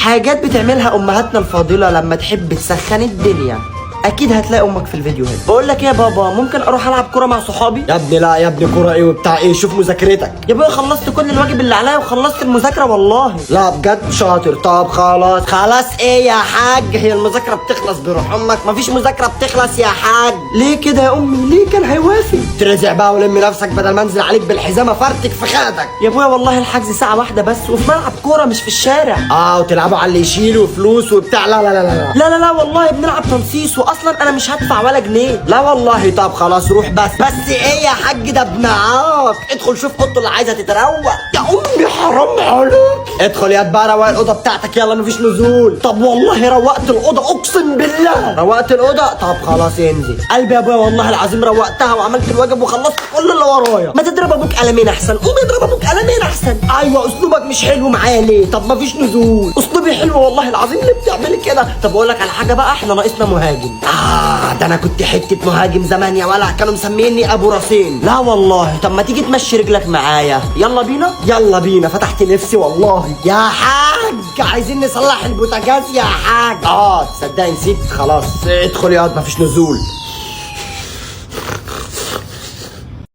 حاجات بتعملها امهاتنا الفاضلة لما تحب تسخن الدنيا. اكيد هتلاقي امك في الفيديو هنا. بقول لك ايه يا بابا، ممكن اروح العب كورة مع صحابي؟ يا ابني لا يا ابني، كورة ايه وبتاع ايه؟ شوف مذاكرتك. يا ابويا خلصت كل الواجب اللي عليا وخلصت المذاكرة والله. لا بجد شاطر. طب خلاص خلاص. ايه يا حاج، هي المذاكرة بتخلص بروح امك؟ مفيش مذاكرة بتخلص يا حاج. ليه كده يا امي؟ ليه كان هيوافق؟ ترزع بقى ولم نفسك بدل ما انزل عليك بالحزامه فرتك في خدك. يا ابويا والله الحجز ساعة واحدة بس، وفي ملعب كورة مش في الشارع. اه وتلعبوا على اللي يشيلوا فلوس وبتاع. لا لا لا لا لا لا لا والله بنلعب تنصيص، واصلا انا مش هدفع ولا جنيه. لا والله. طب خلاص روح. بس بس ايه يا حاج، ده ابن عاق. ادخل شوف اوضته اللي عايزه تتروق. يا امي حرام عليك. ادخل يا بقى روق الاوضة بتاعتك، يلا مفيش نزول. طب والله روقت الاوضة اقسم بالله. روقت الاوضة؟ طب خلاص انزل. قلبي يا ابويا والله العظيم روقتها وعملت الواجب وخلصت كل اللي ورايا. ما تضرب ابوك قلمين احسن، قوم اضرب ابوك قلمين احسن. ايوه اسلوبك مش حلو معايا ليه؟ طب مفيش نزول. اسلوبي حلو والله العظيم، ليه بتعملي كده؟ طب اقول لك على حاجة بقى، احنا ناقصنا مهاجم. ده انا كنت حتة مهاجم زمان يا ولع، كانوا مسميني ابو راسين. لا والله. طب ما تيجي تمشي رجلك معايا، يلا بينا. يلا بينا، فتحت نفسي والله. يا حاج عايزين نصلح البوتاجاز يا حاج. تصدق نسيت. خلاص ادخل يا واد مفيش نزول.